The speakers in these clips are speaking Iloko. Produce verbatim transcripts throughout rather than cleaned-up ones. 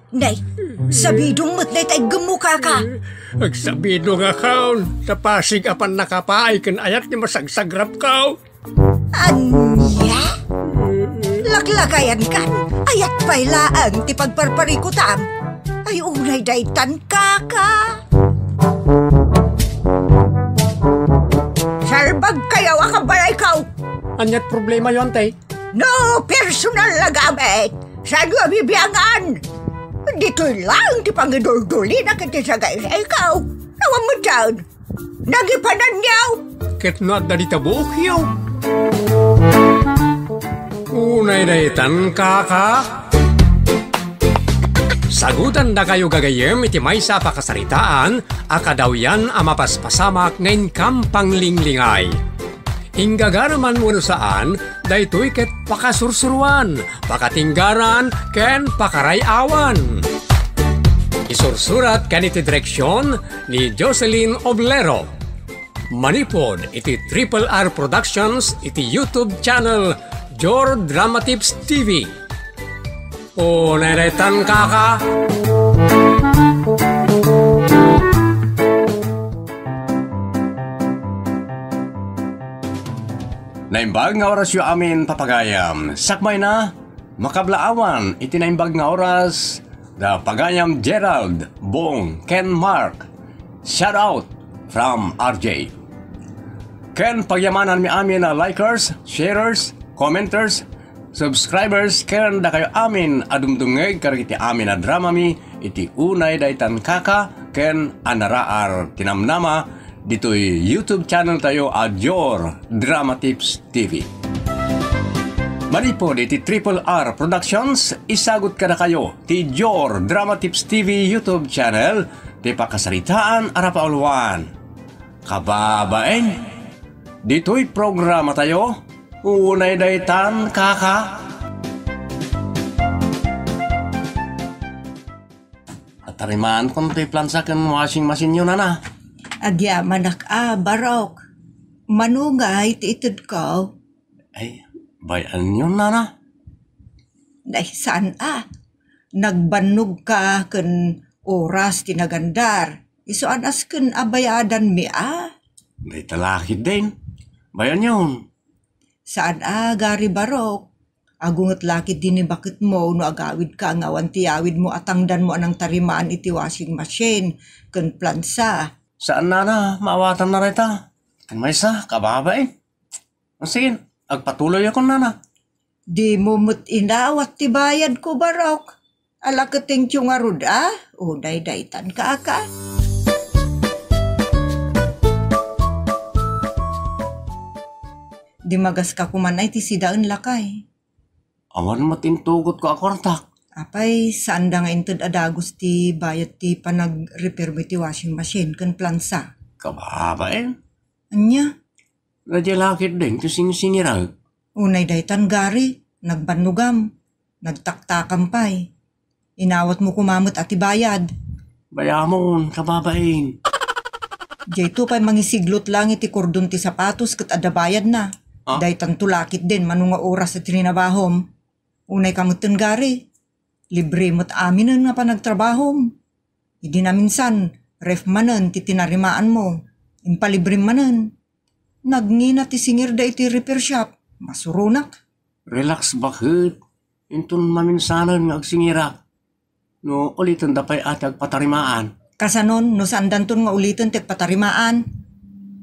Nay, sabidong met dayta iggemmo, kaka. Agsabidongakon, ta pasig a pannakapaay ken ayat nga masagsagrapko. Ania? Laklakayankan, ayat pay laeng ti pagparparikutam. Ay, unay daytan, kaka. Salbagkayo a kabalayko. Aniat problemayo, ante? No personal a gamit, saanyo a bibiangan? Ditoy laeng ti pangiduldulina ken ti sagaysayko. Awan met dayta. Nagipananyo! Ket no adda dita buokyo. Unay daytan, kaka. Sagutandakayo gagayyem iti maysa a pakasaritaan a kadawyan a mapaspasamak nga inkam panglinglingay. Inggagaraman wenno saan, daytoy ket pakasursuroan, pakatinggaran, ken pakaray-awan. Isursurat ken iti direksion ni Jocelyn Oblero. Manipud iti Triple R Productions iti YouTube channel Jor Dramatips T V. O, neretan, kaka. Naimbag nga orasyo amin, papagayam. Sakbayna, makablaawan iti naimbag nga oras, da pagayam Gerald, Bong, ken Mark. Shout out from R J. Ken pagyamananmi amin a likers, sharers, commenters, subscribers, ken dakayo amin a dumdumngeg kadagiti amin a dramami iti unay daytan, kaka, ken a naraar ti namnama ditoy YouTube channel tayo a Jor Drama Tips T V. Manipud iti Triple R Productions, isagut kadakayo ti Jor Drama Tips T V YouTube channel ti pakasaritaan a rapauluan. Kababain, ditoy programa tayo, unay daytan, kaka. Atarimaan kon toy plansa ken washing machine yo, nana. Agyamanak a, Barok. Mano ngay ti itedko? Ay, bay-an yo, nana. Nay, saan a? Nagbannog ka ken oras ti nagandar. Isu a nasken a bayadanmi a. Dayta lakid din. Bay-an yon. Saan a, Gari Barok? Agunget lakid dini baketmo no agawidka nga awan ti yawidmo a tangdanmo a nangtarimaan iti washing machine ken plansa. Saan, nana, maawatan na reta. Ken maysa, kababain. Sige, agpatuloy akon, nana. Dimo met inawat ti bayadko, Barok. Ala ketengtio ngarud a, unay daytan, kaka. Dimagaska koman ay ti sidaen, lakay. Awan met intugotko a kuartak. Apay, saan da nga inted a dagus ti bayad ti panag-repair mo iti washing machine ken plansa? Kababain. Ania? Radia lakit din ti singsingirag. Unay daytan, Gari, nagbannogam, nagtaktakam pay. Inawatmo koma met a ti bayad. Bayamon, kababain. Dayto pay mangisiglot lang iti kordon ti sapatos ket adda bayadna. Ah? Daytanto lakit din mano nga oras a trinabahom. Unay ka metten, Gari. Libre met aminen nga panagtrabahom. Idi naminsan, ref manen ti tinarimaanmo. Impalibrem manen. Nagngina ti singirda iti repair shop. Masuronak. Relax baket. Inton maminsanen nga agsingirak. No, uliten da pay a ti agpatarimaan. Kasanon, no saandanton nga uliten ti agpatarimaan?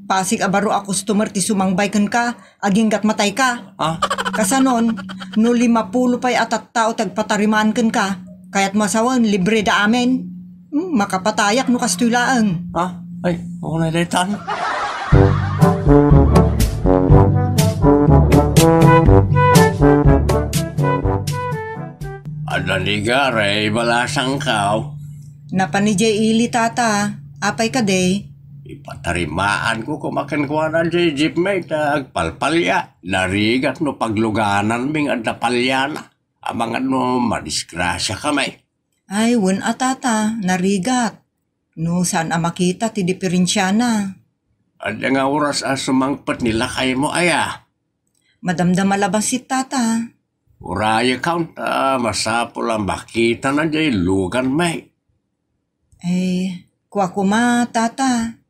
Pasig a baro a customer ti sumangbay kenka, aginggat matayka. Ah? Kasanon, no limapulo pay a tattao ti agpatarimaan kenka, kayatmo a sawen, libre da amin? Hmm, makapatayak no kastoy laeng. Ah? Ay, ako na daytan. Adda ni Gari, balasangkaw. Napan ni Jay Ili, tata. Apay kadi? Ipatarimaan ko kumakenkuana Jay Jeep may ta agpalpalia. Narigat no pagluganan ming adda paliana. Amangan no madisgrasya kami. Ay, wen a, tata. Narigat. No saan a makita ti diferensiana. Adda nga oras a sumangpet ni lakaymo aya? Madamdama la bassit, tata. Urayekon ta masapul a makitana jay luganmi. Eh, kua koma, tata.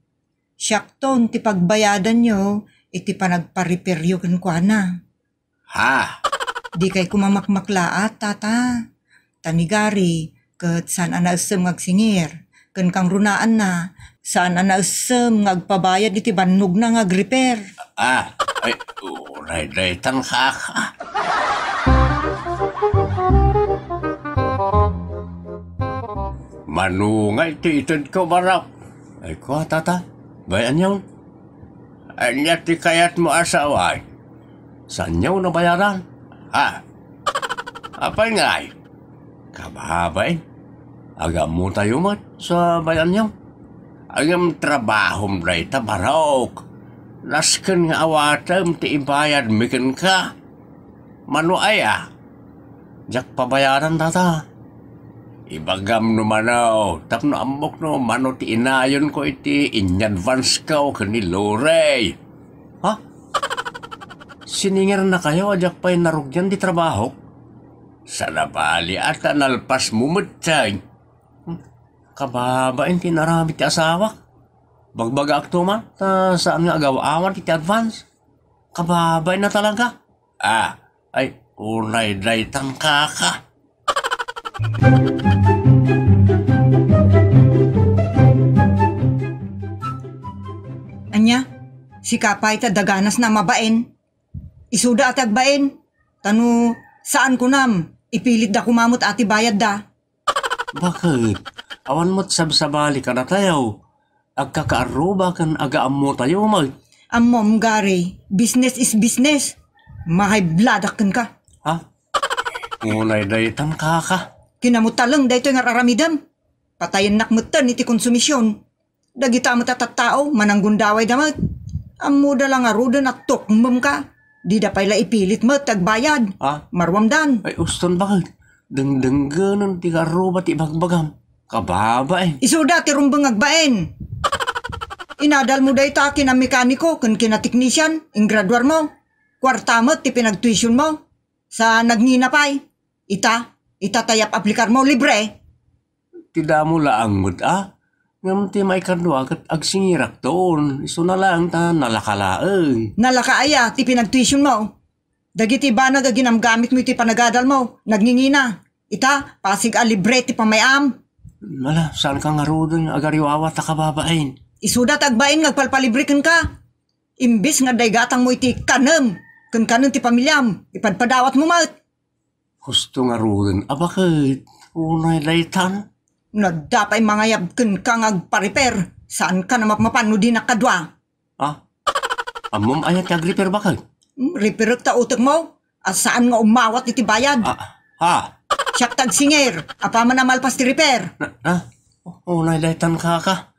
Siakton ti pagbayadanyo iti panagpariperyo kenkuana. Ha? Dikay koma makmaklaat, tata. Ta ni Gary, ket saan a naessem nga agsingir. Ken kangrunaanna, saan a naessem nga agpabayad iti bannogna nga agrepair. Ah, ay, uray daytan, kaka. Mano nga iti itedko, Barok? Ay, kua, tata. Bay-anyon. Ania ti kayatmo, asawa? Saanyo nabayaran? Ha? Apay ngay? Kababain, agammotayo met sa bay-anyo. Ngem trabahom dayta, Barok. Nasken nga awatem ti ibayadmi kenka. Mano aya? Diak pabayaran data. Ibagam no mano, tapno ammok no mano ti inayonko iti inyadvansko ken ni Lorey. Ha? Siningirnakayo a diak pay narugian ti trabahok? Saan a bali a ta nalpasmo metten. Hmm, kababain ti inaramid ti asawak. Bagbagaakto man, ta saan nga agaw-awan iti advance. Kababain na talaga. Ah, ay, unay daytan, kaka. Ania? Sika pay ta daganasna a mabain? Isuda a ti agbain. Ta no saan kunam, ipilitda koma met a ti bayadda. Baket? Awan met sabsabali kadatayo. Agkakaarruba ken agaammotayo met. Ammom, Gary, business is business. Mahaybladak kenka. Ha? Unay daytan, kaka. Kinamutaleng daytoy nga ar-aramidem. Patayennak metten iti konsumision. Dagita met a tattao, mananggundawayda met. Ammoda la ngaruden a tukmemka. Dida pay la ipilit met ti agbayad. Ah? Maruamdan. Ay, uston, baket? Dengdengngenen ti kaarruba ti ibagbagam. Kababain. Isuda ti rumbeng agbain. Inadalmo dayta kina mekaniko ken kina teknisian, ingraduarmo. Kuarta met ti pinagtuitionmo. Sa nagngina pay. Ita, ita ti ap-aplikarmo, libre. Ti damo laeng met a. Ngem ti maikadua ket agsingirakton. Isuna laeng ta nalaka laeng. Nalaka aya ti pinagtuitionmo? Dagiti banag a ginamgamitmo iti panagadalmo, nagngingina. Ita, pasig a libre ti pamay-am. Ala, saanka ngaruden nga agariwawa ta kababain. Isuda ti agbain nga agpalpalibre kenka. Imbes nga adda igatangmo iti kanem ken kanen ti pamiliam, ipadpadawatmo met. Husto ngaruden a baket, unay daytan. No adda pay mangayab kenka nga agpariper, saanka a mapmapan no dinak kadua. Ah? Ammom aya ti agrepair, baket? Hmm, repairek ta utekmo, a saan nga umawat iti bayad. Ah, ha? Siak ti agsingir, apaman a malpas ti repair. Na, na? Unay daytan, kaka.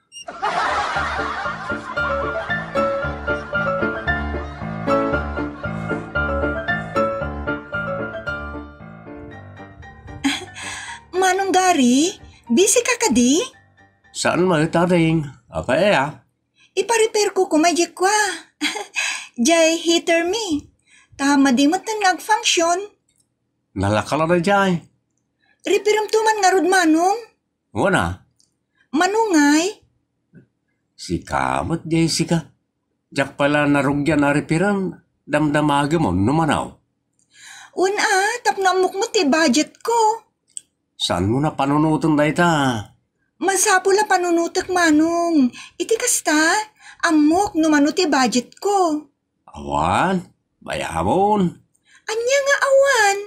Manong Gary, busy ka kadi? Saan met, Ading? Apay aya? Iparepairko koma diay kua. Diay heater mi. Ta madi metten nga agfunction. Nalaka la daydiay. Repairemto man ngarud, Manong. Wen a. Manong ngay? Sika met, Jessica. Diak pay la narugian a repairem, damdamagem no manaw. Wen a, tapno ammok met ti budget ko. Saanmo a panunoten dayta? Masapul a panunotek, Manong. Iti kasta, ammok no mano ti budget ko. Awan, bayamon. Ania nga awan?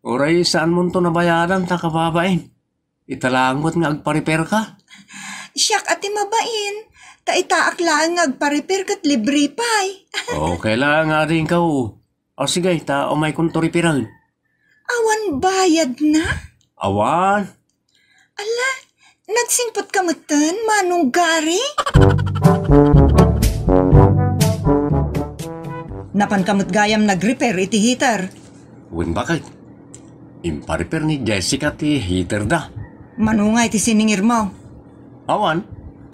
Uray saanmonto nabayadan ta kababain. Ita laeng met nga agparepair ka? Siak a ti mabain, ta itaak laeng nga agparepair ket libre pay. Okay laeng, Ading, kao. O sige, ta umaykonto repairen. Awan bayadna? Awan. Ala, nagsingpet ka metten, Manong Gary? Napan ka met gayam nagrepair iti heater? Wen, baket. Imparepair ni Jessica ti heater da. Mano ngay ti siningirmo? Awan.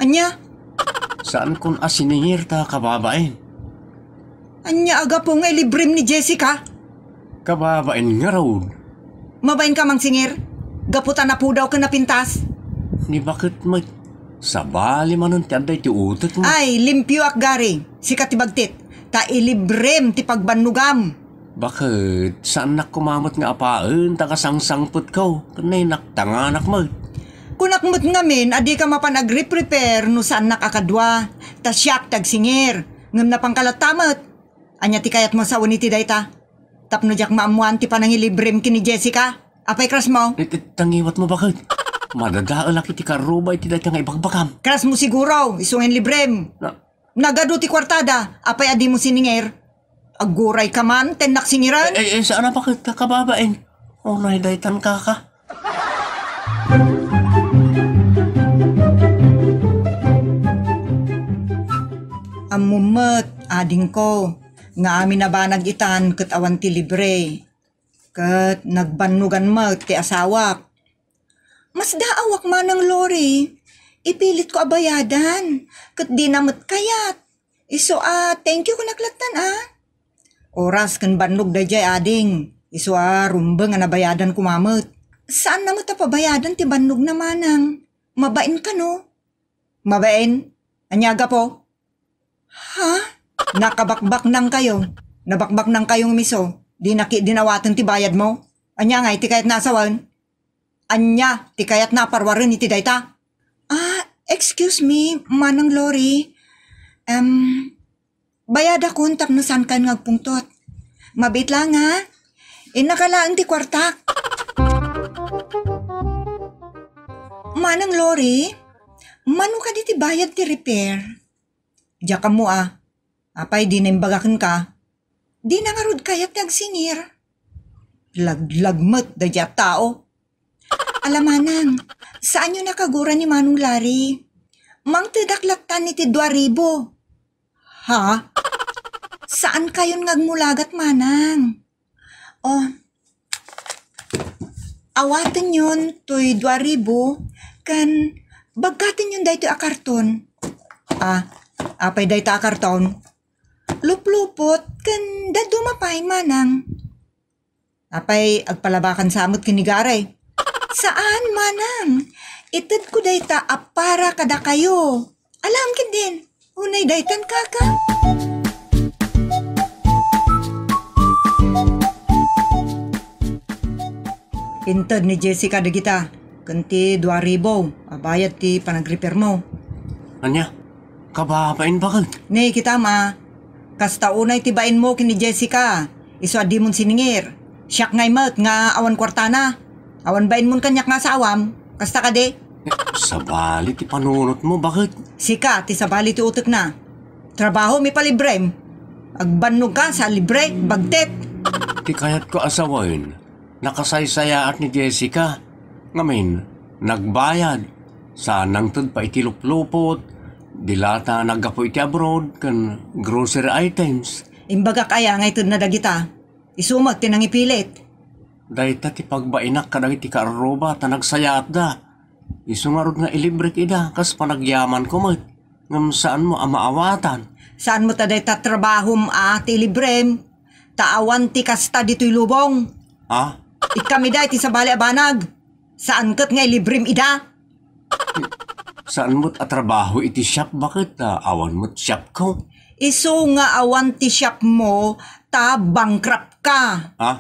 Ania? Saankon a siningir ta kababain. Ania a gapu nga ilibrem ni Jessica? Kababain ngarud. Mabain ka, Mang Singir? Gapu ta napudaw ken napintas? Ni baket met. Sabali manen ti adda iti utek mo. Ay, limpioak, Gary. Sika ti bagtit. Ta ilibrem ti pagbannogam. Baket, saannak koma met nga apaen ta kasangsangpetko. Ken nainak tanganak met. Kunak met ngamin a dika mapan agriprepare no saannak a kadua. Ta siak ti agsingir. Ngem napanka latta met. Ania ti kayatmo a sawen iti dayta? Tapno diak maammoan ti panangilibrem ken ni Jessica. Apay, krasmo? It, it, tangiwatmo, baket. Madadaelak iti karruba iti dayta nga ibagbagam. Krasmo siguro, isu nga inlibrem. Na- Nagadu ti kuartada, apay a dimo siningir? Aggurayka man, tennak singiran? Eh, eh, eh, saan a baket, kakababain? Unay daytan, kaka. Ammom met, adingko, nga amin a banag itan ket awan ti libre. Ket nagbannogan met ti asawak. Masdaawak, Manang Lori. Ipilitko a bayadan, ket dina met kayat. Isu a, thank you kunak lattan, a. Oras ken bannog daydiay, ading. Isu a, rumbeng a nabayadan koma met. Saanna met a pabayadan ti bannogna, Manang. Mabain kano? Mabain? Ania gapu? Ha? Nakabakbaknangkayo. Nabakbaknangkayo ngem isu. Dina ketdin awaten ti bayadmo. Ania ngay ti kayatna a sawen? Ania ti kayatna a paruaren iti dayta? Ah, excuse me, Manang Lori. Em, bayadakon tapno saankayon nga agpungtot. Mabiit laeng, ha? Innaka laeng ti kuartak. Manang Lori, mano kadi ti bayad ti repair? Diak ammo a. Apay, dina imbaga kenka? Dina ngarud kayat ti agsingir. Laglag met daydiay a tao. Ala, Manang, saanyonnak a gura ni Manong Larry. Mangtedak lattan iti dua ribu. Ha? Saankayon nga agmulagat, Manang. Oh, awatenyon toy dua ribu, ken baggatenyon daytoy a karton. Ah, apay dayta a karton? Luplupot ken dadduma pay, Manang. Apay, agpalabakansa met ken ni Garay? Saan, Manang. Itedko dayta a para kadakayo. Alam ketdin. Unay daytan, kaka. Inted ni Jessica dagita, ken ti dua ribu a bayad ti panagrepairmo. Ania? Kababain, baket? Ne, kitam a. Kasta unay ti bainmo ken ni Jessica. Isu a dimon siningir. Siak ngay met nga awan kuartana. Awan bainmon kaniak nga asawam. Kasta kadi? Eh, sabali ti panunotmo, baket? Sika ti sabali ti utekna. Trabaho mi palibrem. Agbannogka sa libre, bagtit. Ti kayatko a sawen, nakasaysayaat ni Jessica. Ngamin, nagbayad. Saan nangted pa iti luplupot, dilata naggapu iti abroad, ken grocery items. Imbagak aya nga itedna dagita? Isu met ti nangipilit. Dayta ti pagbainak kadagiti kaarruba ta nagsayaatda. Isu ngarud nga ilibrek ida kas panagyamanko met. Ngem saanmo a maawatan. Saan met a dayta trabahom a ti ilibrem? Ta awan ti kasta ditoy lubong. Ha? Ikkam ida iti sabali a banag. Saan ket nga ilibrem ida? Saan met a trabaho iti shop, baket? Ta awan met shopko. Isu nga awan ti shopmo, ta bankrupt ka. Ha?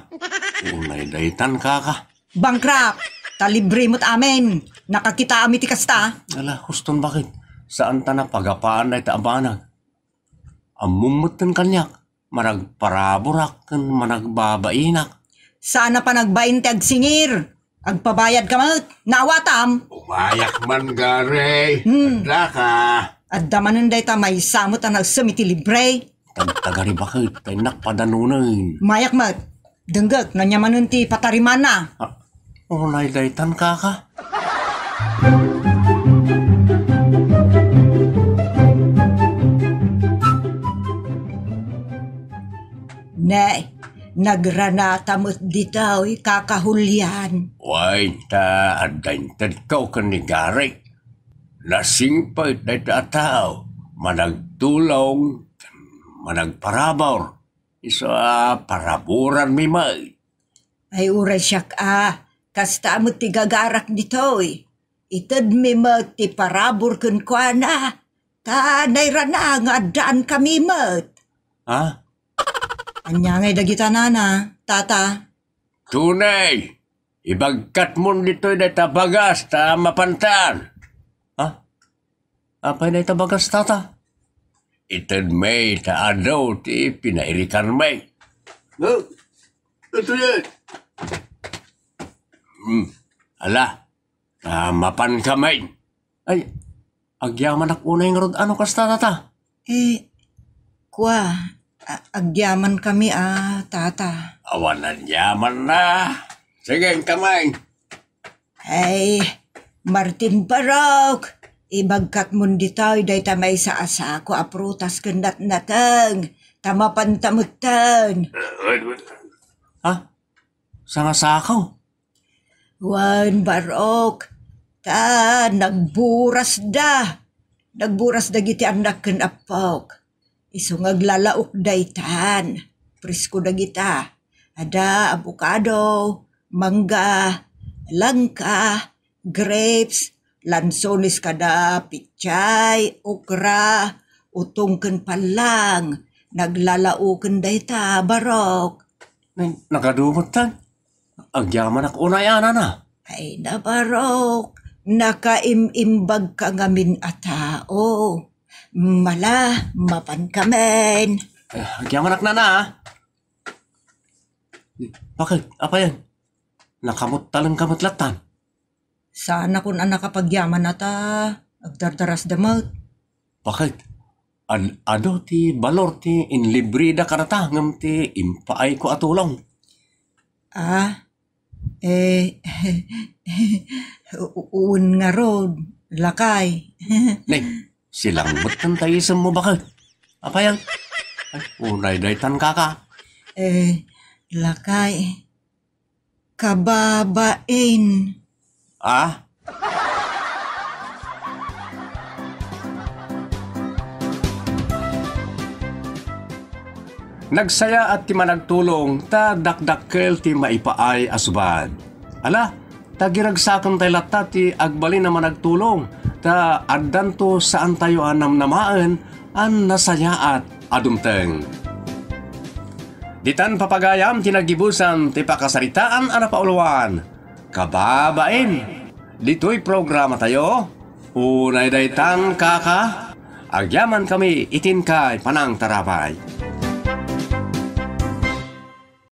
Unay daytan, kaka. Bankrupt! Ta libre met amin. Nakakitaam iti kasta. Ala, huston, baket? Saan ta napagapaan dayta a banag? Ammom metten kaniak, managparaburak ken managbabainak. Saan a panagbain ti agsingir. Agpabayadka met. Naawatam. Umayak man, Gary. Hmm. Adda ka. Adda manen dayta maysa met a naisem iti libre. Tagtagari, baket, ta innak padanunen. Mayak met. Denggek, ania manen ti patarimanna? Ah, unay daytan, kaka. Ne, nagranata met ditoy, kaka Julian. Wen, ta adda intedko ken ni Gary. Nasingpet dayta a tao, managtulong, managparabur. Isu a paraburanmi met. Ay, uray siak a, kasta met ti gagarak ditoy. Itedmi met ti parabur kenkuana, ta nairana nga addaankami met. Ha? Ania ngay dagita, nana, tata? Tunay, ibagkatmon ditoy dayta bagas ta mapantan. Ha? Apay dayta bagas, tata? Itedmi ta adu ti pinairikanmi. Oh, ito yan. Hmm, ala, ta mapankami. Ay, agyamanak unay ngarud, ano kasta, tata? Eh, kua, a-, agyamankami a, tata. Awan nagyamanna. Sige, inkami. Ay, Martin Barok, ibagkatmon ditoy dayta maysa a sako a prutas ken natnateng, ta mapanta metten. Ha? Sangasako? Wen, Barok, ta nagburasda. Nagburas dagiti annak ken appok. Isu nga aglalaok daytan. Presko dagita. Adda abukado, mangga, langka, grapes, lansones kada pechay, okra, utong ken pallang. Naglalaoken dayta, Barok. Nay, nakadugot tan. Agyamanak unay a, nana. Ay, nabarok, nakaim-imbagka ngamin a tao. Mala, mapankamin. Eh, agyamanak, nana, ah. Bakit? Apay yan? Nakamuttalengka met lattan. Saanakon a nakapagyaman a ta agdardarasda met. Bakit? Ad-, adu ti balor ti inlibreda kadata ngem ti impaayko a tulong. Ah, eh, u-, un ngarud, lakay. Nay, silangbetten ta isemmo, bakit? Apay a? Ay, unay daytan, kaka. Eh, lakay. Kababain. Ah? Nagsayaat ti managtulong ta dakdakkel ti maipaay a subad. Ala, tagiragsaken tay latta ti agbalin a managtulong ta addanto saantayo a namnamaen a nasayaat a dumteng. Ditan papagayam ti naggibusan ti pakasaritaan a napauluan. Kababain, ditoy programatayo, unay daytan, kaka, agyamankami iti inkay panangtarabay.